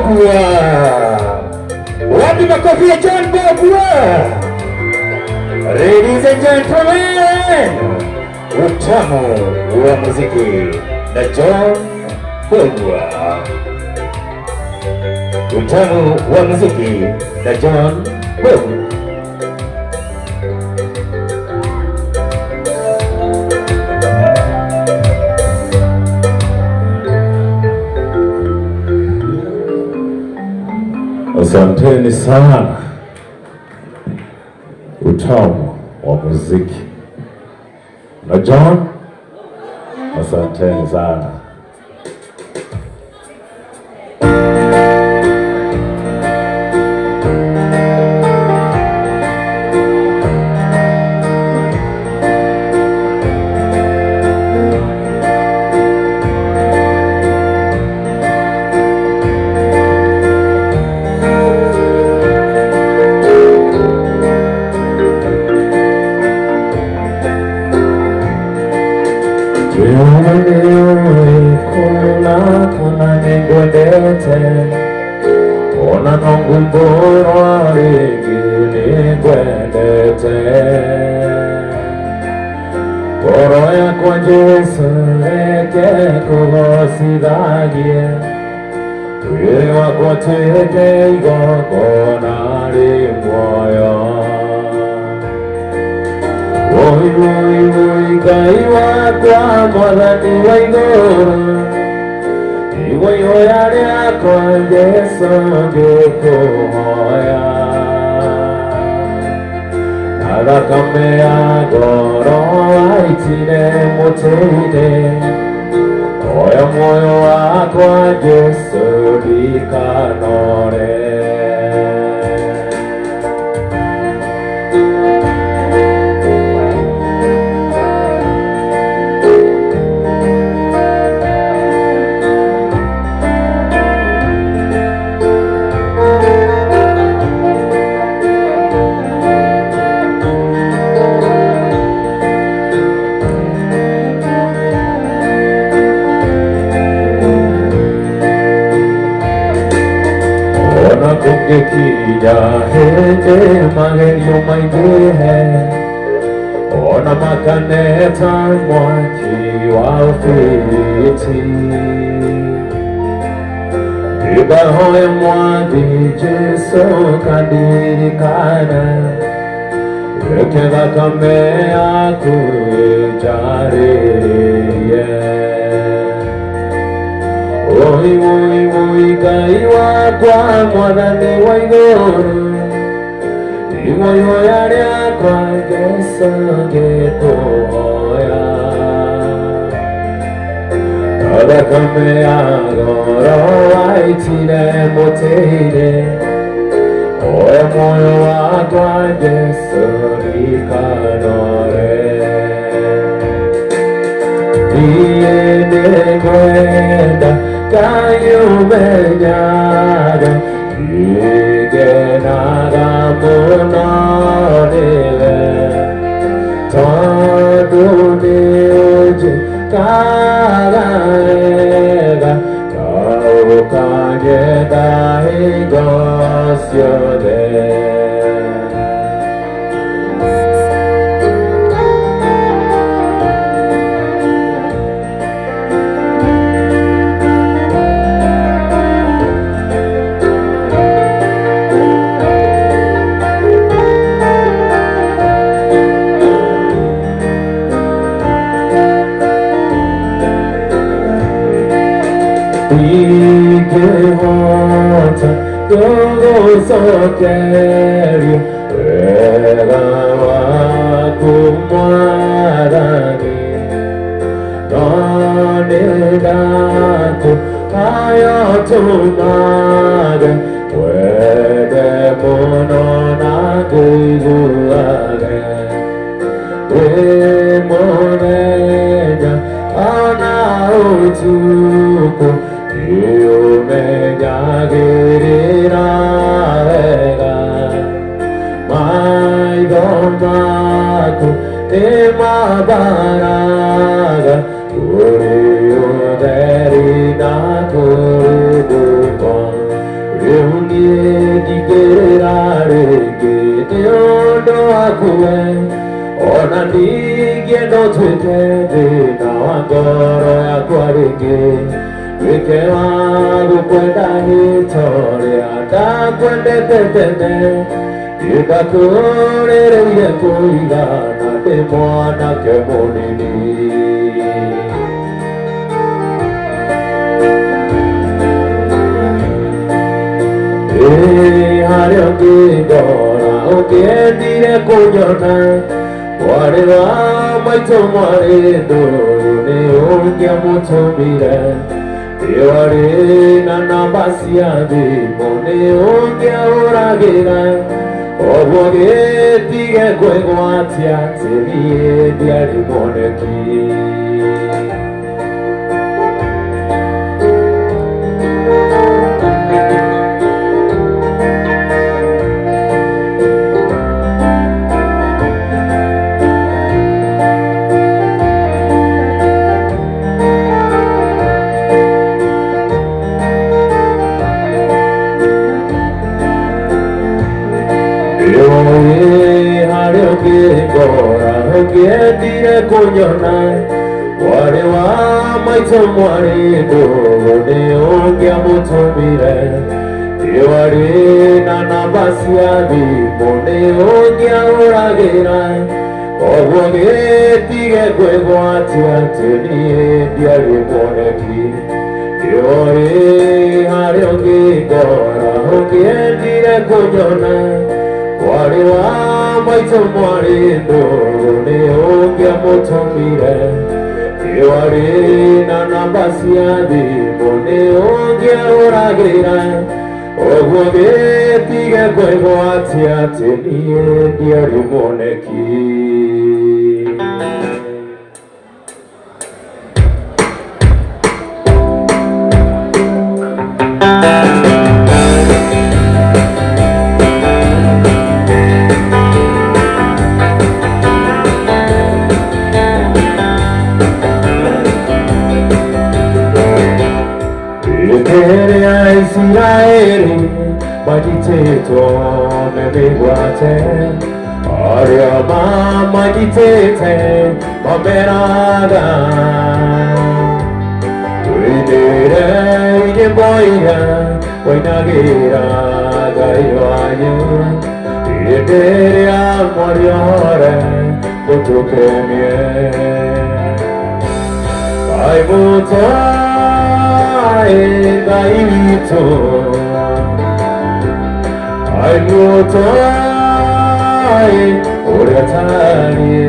Mbugua. Wapi makofi ya John Mbugua? Ladies and gentlemen, utamu wa muziki na John Mbugua. Utamu wa muziki na John Mbugua. Asanteni sana. Utamu wa muziki na John, asanteni sana. Kuna nĩngwendete ona no ngumbũrwo rĩngĩ nĩngwendete ngoro yakwa Jesũ reke kũgocithagie mwĩrĩ wakwa ũtuĩke igongona rĩ muoyo. Woi woi woi Ngai wakwa mwathani wa igũrũ, igua ihoya rĩakwa Jesũ ngĩkũhoya, na thakame ya ngoro waitire mũtĩ-inĩ, oya muoyo wakwa Jesũ ndikanore. Ona kũngĩkinya hĩndĩ magerio maingĩhe, ona makaneta mwaki wa ũbiriti, ngahoya mwathi Jesũ kandirikana, reke thakame yaku ĩnjarĩrie. Woi woi woi Ngai wakwa mwathani wa igũrũ, igua ihoya rĩakwa Jesũ ngĩkũhoya, na thakame ya goro waitire mũtĩ-inĩ, oya muoyo wakwa Jesũ ndikanore. Niĩ nĩngwenda Ngai ũmenyage nĩngenaga mũno nĩwe, tondũ nĩũnjĩkaga wega na ũkanyenda hingo ciothe. Ndingĩhota gũgũcokeria wega waku Mwathani, no nĩndakũhoya ũtũmage wende mũno na ngũiguage wĩ mũthenya ona ũtukũ, nĩũmenyagĩrĩra wega maitho maku nĩmabaraga kũrĩ ũtheri na kũrĩ nduma. waku we ona ndingĩenda ũtuĩke thĩna wa ngoro yakwa rĩngĩ nduĩke wa gũkwenda hĩtorĩa ndakwendete tene ndakũrĩrĩire kũigana ndĩ mwanake mũnini. Harĩa ũngĩndora ũngĩendire kũnyona mwarĩ wa maitũ mwarĩ ndũrũ nĩ ũngĩamũtũmire ĩwarĩ na namba cia thimũ nĩ ũngĩahũragĩra ũguo gĩtige kwĩgwatia atĩ niĩ ndiarĩ mwoneki. Harĩa ũngĩngora ũngĩendire kũnyona mwarĩ wa maitũ mwarĩ ndũgũ nĩ ũngĩamũtũmire ĩwarĩ na namba cia thimũ nĩ ũngĩahũragĩra ũguo gĩtige kwĩgwatia atĩ niĩ ndiarĩ mwoneki. Ĩwarĩ harĩa ũngĩngora ũngĩendire kũnyona mwarĩ wa maitũ mwarĩ ndũgũ nĩ ũngĩamũtũmire ĩwarĩ na namba cia thimũ nĩ ũngĩahũragĩra ũguo gĩtige kwĩgwatia atĩ niĩ ndiarĩ mwoneki. Isiraeli manyitĩtwo nĩ mĩgwate arĩa mamanyitĩte mameraga tũinĩre nyĩmbo iria wainagĩra Ngai wanyu hĩndĩ ĩrĩa mwarĩ ohore mũtũkenie. Ngai mũtwae Ngai witũ Ngai mũtwae ũrĩa tariĩ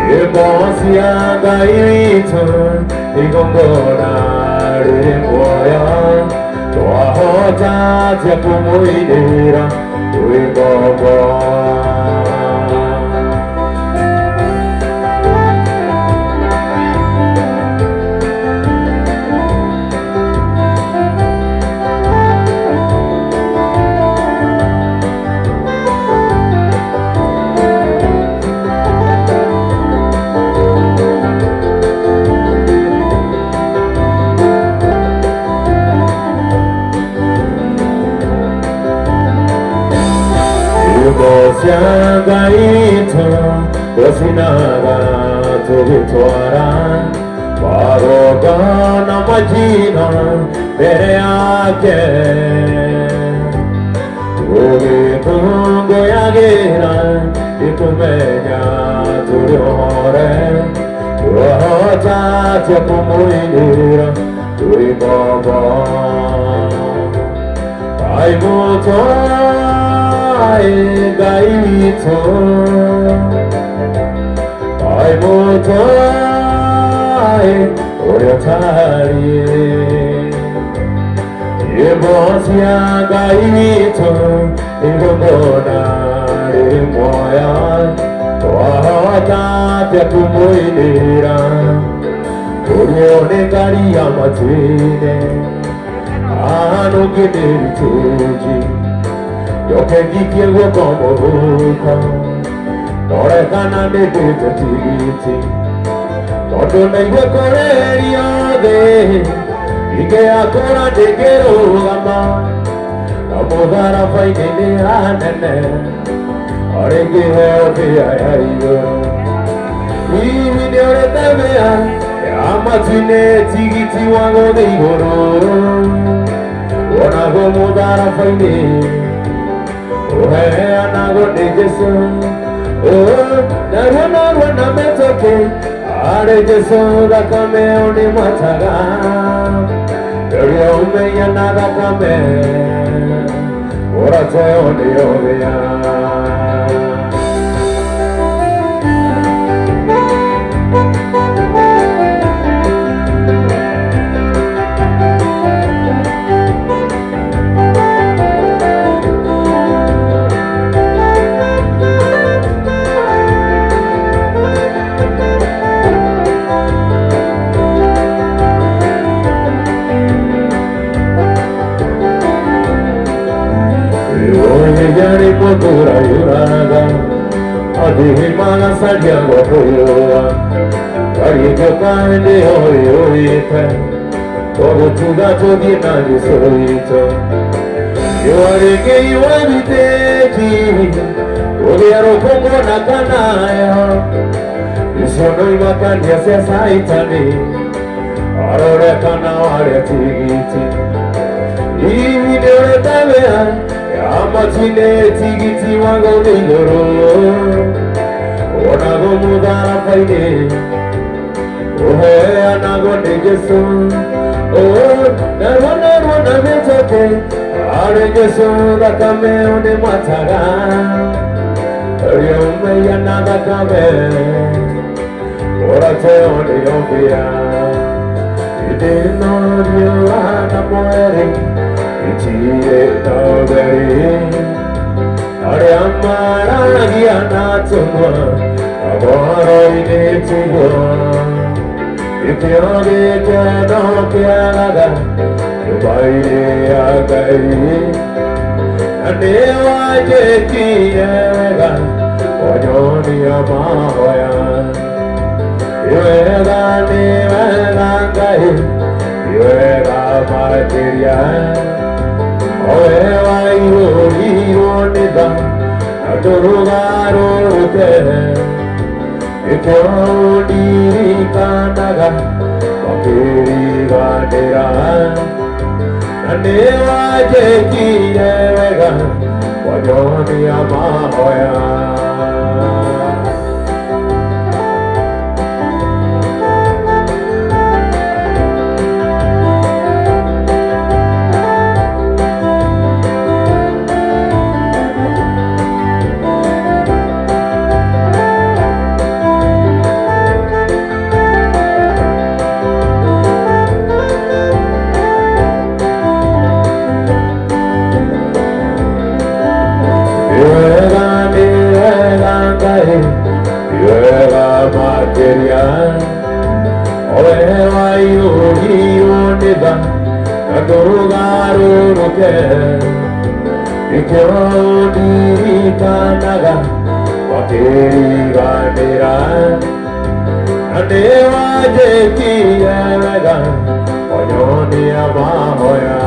nyĩmbo cia Ngai witũ igongona rĩrĩ muoyo twahota atĩa kũmũinĩra twĩ ngombo. Cia Ngai witũ tũcinaga tũgĩtwara magongona majina mbere yake tũgĩkũngũyagĩra nĩtũmenya tũrĩ ohore twahota atĩa kũmũinĩra twĩ ngombo. Ngai mũtwae Ngai witũ Ngai mũtwae ũrĩa ũtariĩ nyĩmbo cia Ngai witũ igongona rĩrĩ muoyo twahota atĩa kũmũinĩra tũrĩo nĩ ngaria matu-inĩ ahanũ ngĩmĩrutĩji njoke njikie guoko mũhuko ndore kana nĩndĩte tigiti tondũ naigue kũrĩrio thĩ ingĩakũra ndĩngĩrũgama na mũtharaba-inĩ nĩ hanene Arĩ ngĩheo mbĩa ya igũrũ. Hihi nĩ ũrĩte mbĩa ya matu-inĩ tigiti wa gũthiĩ igũrũ. Wonagwo mũtharaba-inĩ ũheanagwo nĩ Jesũ. Narua narua na mĩtũkĩ arĩ Jesũ thakame ũnĩmataga. Rĩrĩa ũmenya na thakame ũrateo nĩ ũrĩa. Yũraga athiĩ magacaria gwakũyũa karĩtũka hĩndĩ ũyũĩte tũgũtuga tũthiĩ na Jesũ witũ riũa rĩngĩiwe bitĩki kũgĩa rũkũngũ na kana heho icio no imakania cia Caitani arore kana warĩa tigiti. Hihi nĩ ũrĩte mbĩa ya matu-inĩ tigiti wa gũthiĩ igũrũ. Wonagwo mũtharaba-inĩ ũheanagwo nĩ Jesũ. Narua narua na mĩtũkĩ arĩ Jesũ thakame ũnĩmataga. Rĩrĩa ũmeia na thakame ũrateo nĩ mbĩa. Hĩndĩ ĩno riũa na mweri itirĩ na ũtheri. Arĩa maragia na atũmwo ngoro-inĩ tiguo. Gĩkĩro gĩkeno kĩagaga nyũmba-inĩ ya Ngai. Na nĩ wanjĩkire wega wanyonia mahoya. Nĩ wega nĩ wega Ngai, nĩ wega makĩria. O we waihũrirwo nĩ tha na ndũgarũrũke. Nĩkĩo ndirikanaga makĩriganĩra. Na nĩ wanjĩkire wega wanyonia mahoya. Nĩ wega nĩ wega Ngai, nĩ wega makĩria. O we waihũrirwo nĩ tha na ndũgarũrũke. Nĩkĩo ndirikanaga makĩriganĩra. Na nĩ wanjĩkire wega wanyonia mahoya.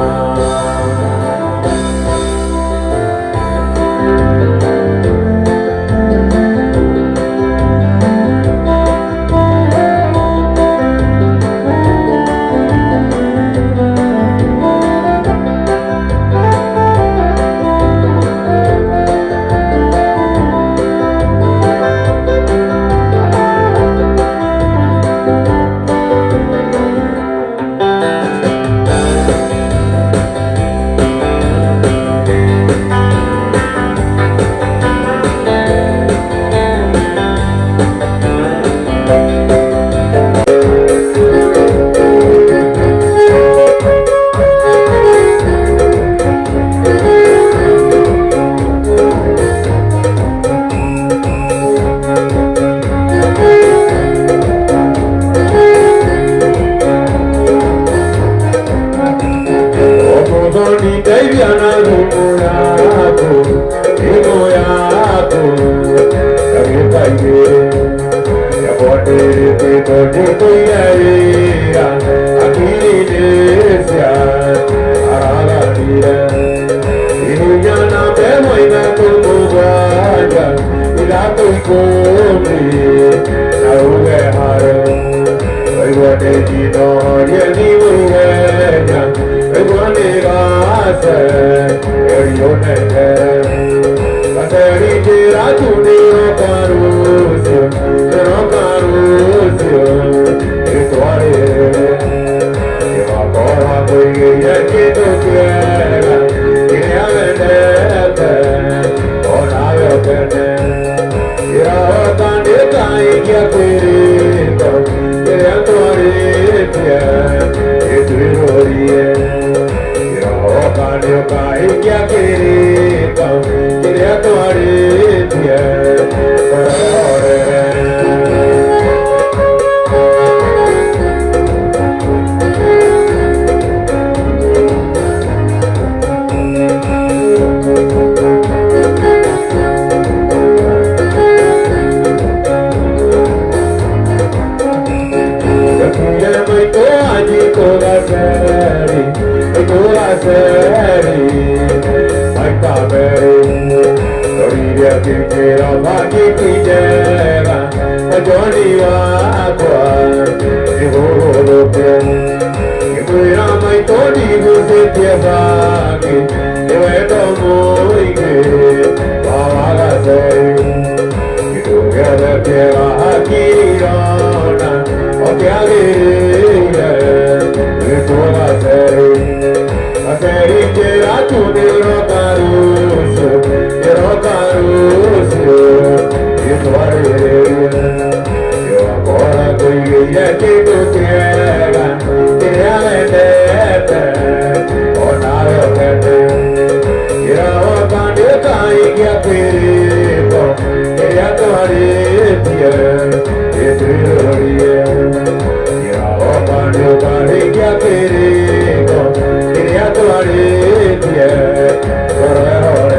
Ũmũthĩ ndeithia na thimũ yaku, thimũ yaku, ndagĩka igĩrĩ. Yakwa ndĩrĩtĩtwo ndĩkũiye wĩra, hakiri nĩ cia araganire. Ihinya na ĩmwe ithatũ mũgwanja, ikũmi na uge haro waigua nĩ njinorie thimũ ihenya waigua nĩ gace ĩriũnengere gaceri njĩra tu nĩroka rũciũ nĩroka rũciũ ĩtwarĩrĩre ĩgakora kũigĩire kĩndũ kĩega kĩrĩa wendete onawe ũkene ĩrahoka nĩkaingia kwĩrĩko kĩrĩa twarĩtie ĩtwĩrũrie ĩrahoka nĩũkaingia kĩrĩko kĩrĩa twarĩtie ũrorere.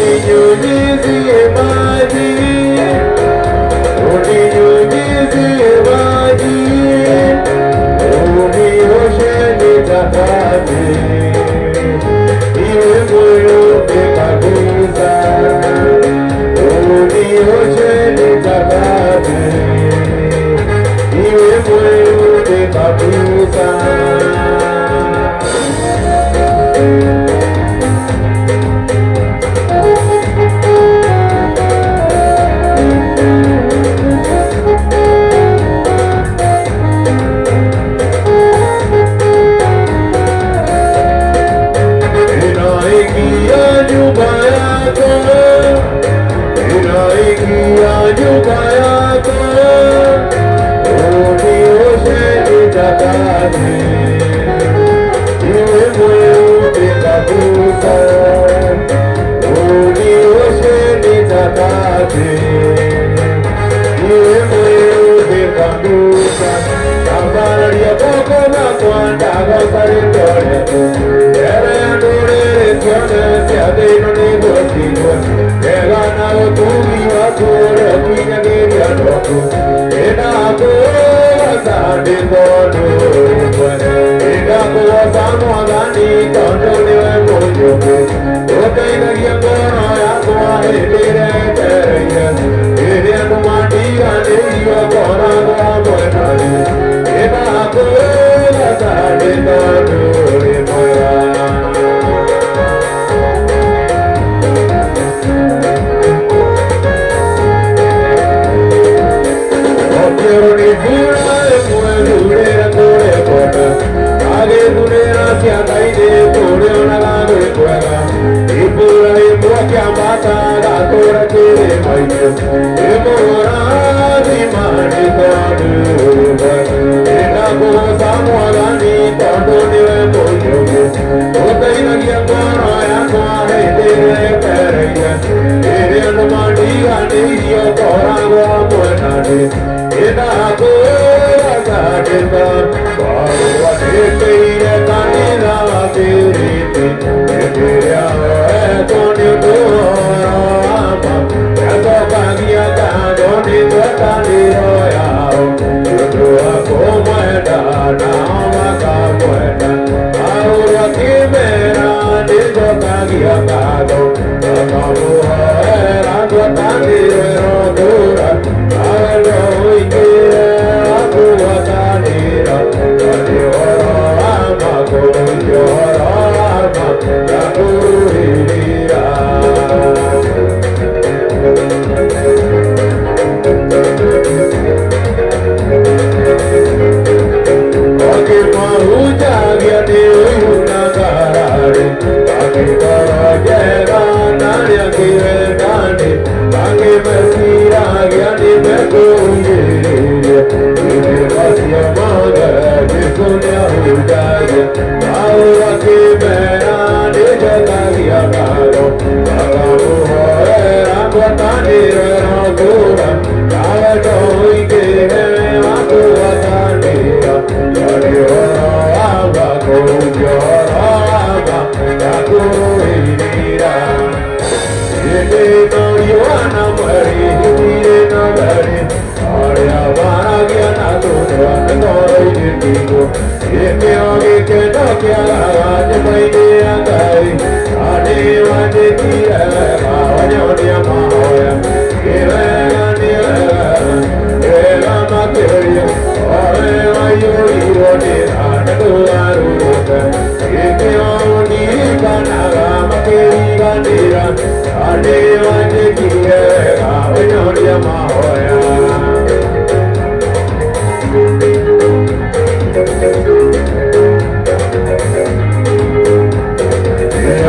Uninyunyizie maji. nitakase, iwe mweupe kabisa. Unioshe nitakase, iwe mweupe kabisa. Ninaingia nyumba yako, ninaingia nyumba yako, unioshe nitakase, iwe mweupe kabisa. Unioshe nitakase, iwe mweupe kabisa. Tambararia moko makwa ndagoca rĩĩtwa rĩaku mbere ya ndũrĩrĩ ciothe cia thĩ ĩno nĩguo ciigue wega na ũtugi waku ũrĩa ũkinyagĩria andũ aku. Nĩndakũgoca nĩ tondũ ũrĩ mwega, nĩndakũgoca Mwathani tondũ nĩwe mũnjũkĩ, ũteithagia ngoro yakwa hĩndĩ ĩrĩa ĩtereire, hĩndĩ andũ mandiganĩirio ngoragwo hamwe naniĩ. Nĩndakũgoca nĩ tondũ ũrĩ mwega. Quiero ni fura ĩmwe thurĩre kũrĩa kwenda, agĩthurĩra cianda-inĩ kũrĩa onaga gwĩ kwega. Ibura ĩmwe kĩambata gatũra kĩrĩma-inĩ, ĩmũrathima nĩ tondũ ũrĩ mwega. Nĩndakũgoca Mwathani tondũ nĩwe mũnjũkĩ, ũteithagia ngoro yakwa hĩndĩ ĩrĩa ĩtereire, hĩndĩ andũ mandiganĩirio ngoragwo hamwe naniĩ. Nĩndakũgoca nĩ tondũ warũgamĩrĩire kanitha wa Filipi, hĩndĩ ĩrĩa oetwo nĩ ũndũ ũhoro wa ma, nĩacokagia ngatho nĩ ngwatanĩro yao, nĩ ũndũ wa kũmwenda nao makamwenda. Paulo akĩmera nĩnjokagia ngatho, makamũhoera ngwatanĩro ĩrotũũra, nawe no ũingĩre wa kũgwatanĩra, nĩ ũhoro wa ma kũhunjia ũhoro wa ma na kũrũĩrĩra. Akĩmahunjagia nĩ ũiru na ngarari, akĩngoro njega na arĩa kĩwendani, angĩ meciragia nĩ mekũugĩrĩria. Ĩndĩ macio mothe Jesũ nĩahunjagia, Paulo akĩmera nĩnjokagia ngatho, makamũhoera ngwatanĩro ĩrotũũra, nawe no ũingĩre wa kũgwatanĩra, nĩ ũhoro wa ma kũhunjia ũhoro wa ma na kũrũĩrĩra. Hĩndĩ ĩno riũa na mweri itirĩ na theri, arĩa maragia na tũnua nĩ ngoro-inĩ tiguo. Gĩkĩo gĩkeno kĩagaga nyũmba-inĩ ya Ngai, na nĩwanjĩkire wega wanyonia mahoya. Nĩ wega, nĩ wega, nĩ wega makĩria, o we waiyũrirwo nĩ tha na ndũgarũrũke. Gĩkĩo ũndirikanaga makĩriganĩra, na nĩwanjĩkire wega wanyonia mahoya.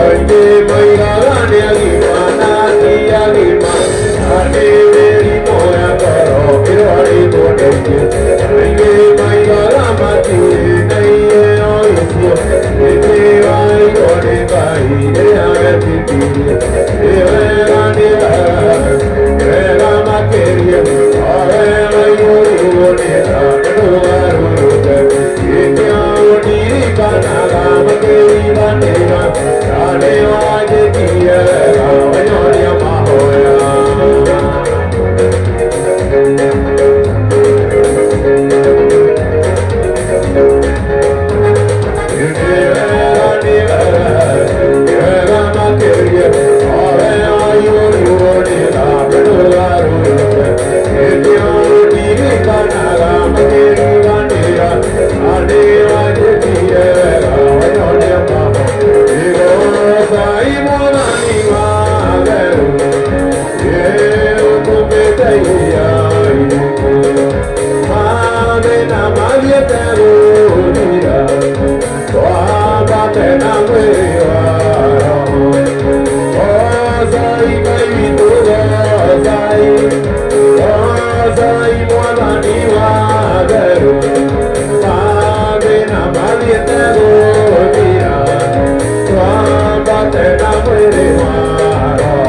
Aingĩ moigaga nĩ agima na ti agima, na nĩ mĩrimũ ya ngoro ĩrwarĩtwo nĩ aingĩ. Aingĩ moigaga matirĩ na iheo icio, ĩndĩ waigwo nĩ Ngai rĩrĩa wetĩkirie. Nĩ wega, nĩ wega, nĩ wega makĩria, o we waiyũrirwo nĩ tha na ndũgarũrũke. Gĩkĩo ũndirikanaga makĩriganĩra, na nĩwanjĩkire wega wanyonia mahoya. Twambate na mwĩrĩ wa roho. Goocai Ngai witũ, goocai, goocai Mwathani wa therũ. Mathĩna mathiĩte gũthira, twambate na mwĩrĩ wa roho.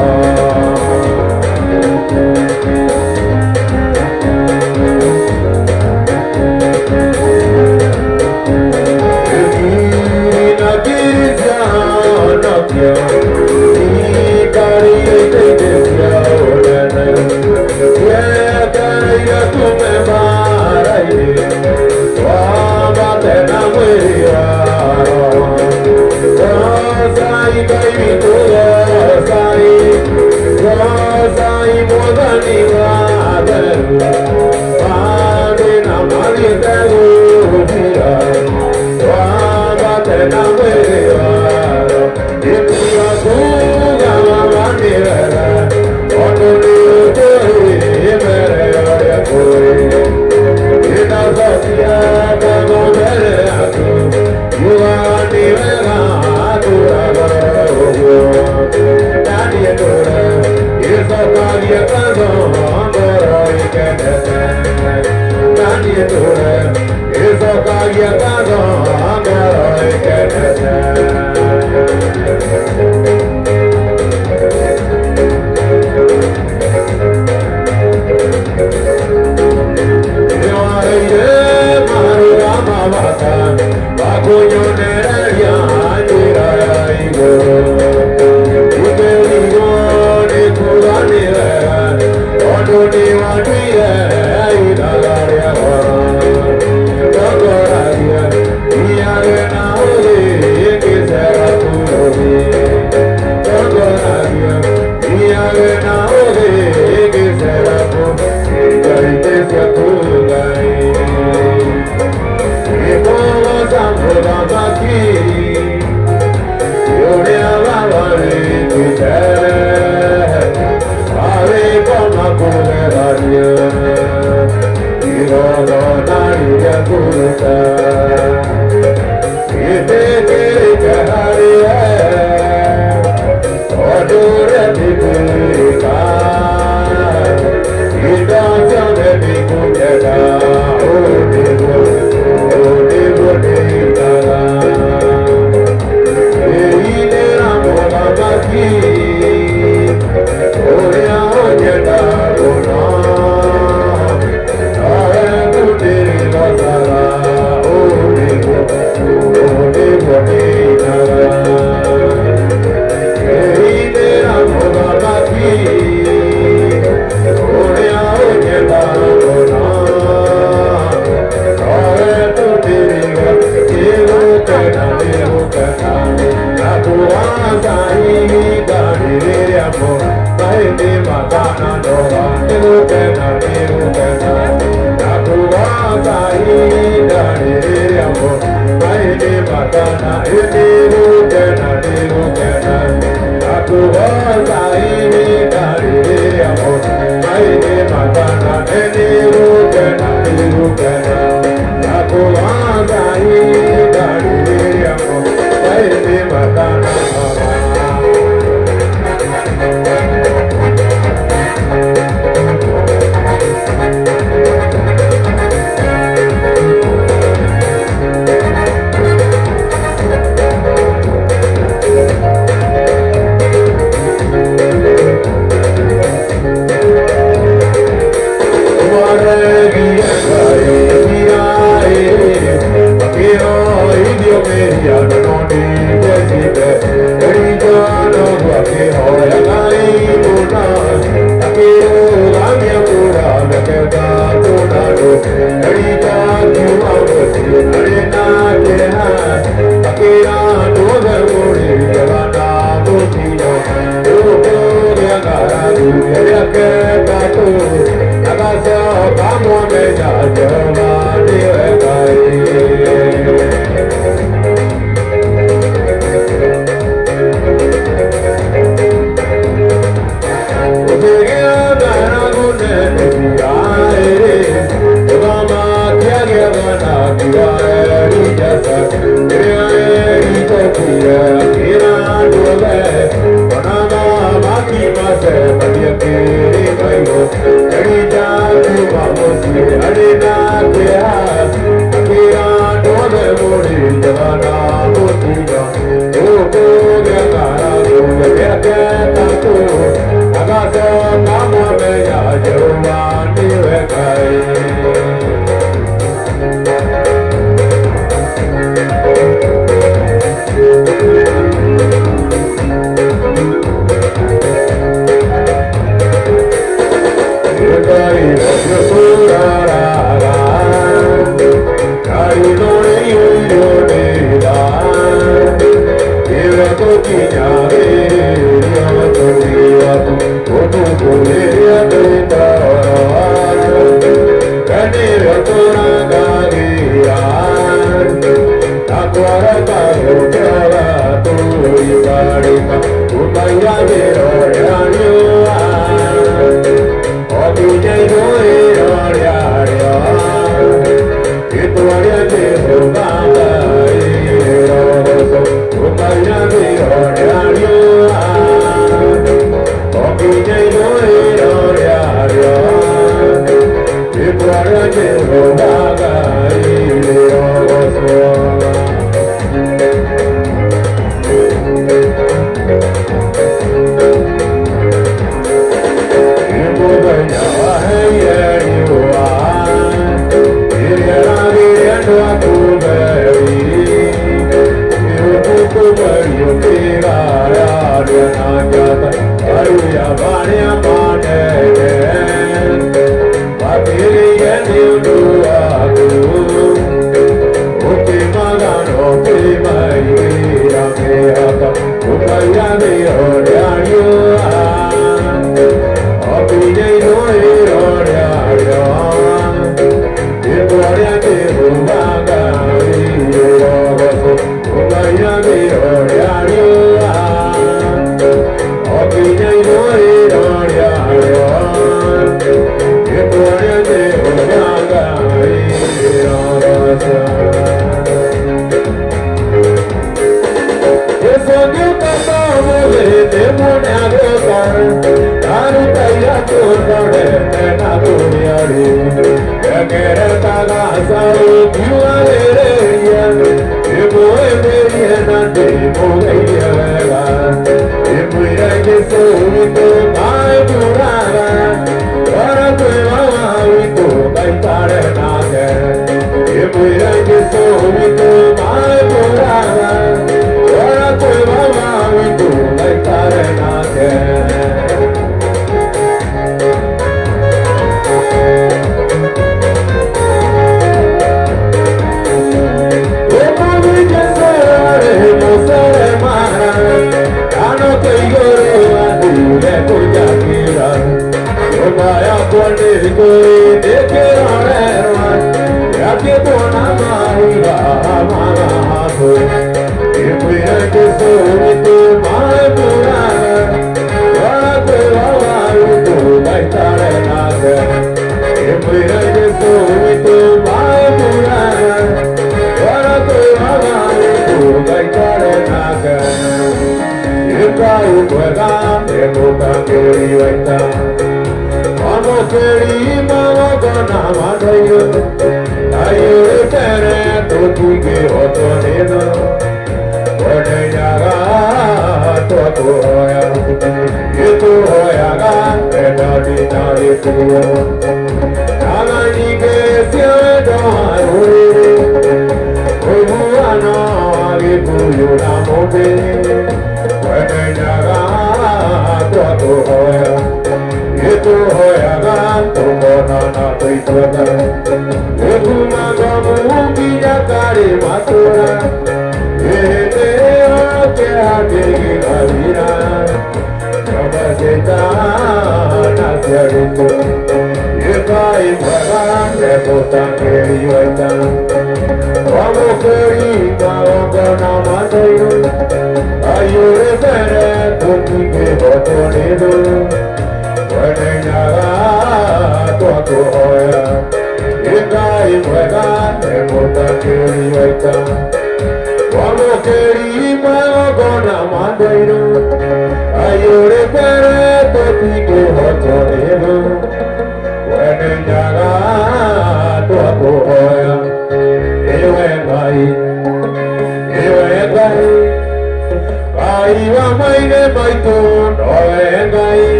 Ngai wa maithe maitũ nowe Ngai,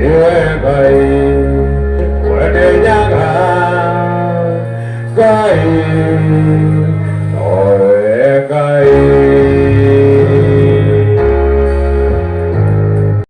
iwe Ngai mwene Nyaga Ngai.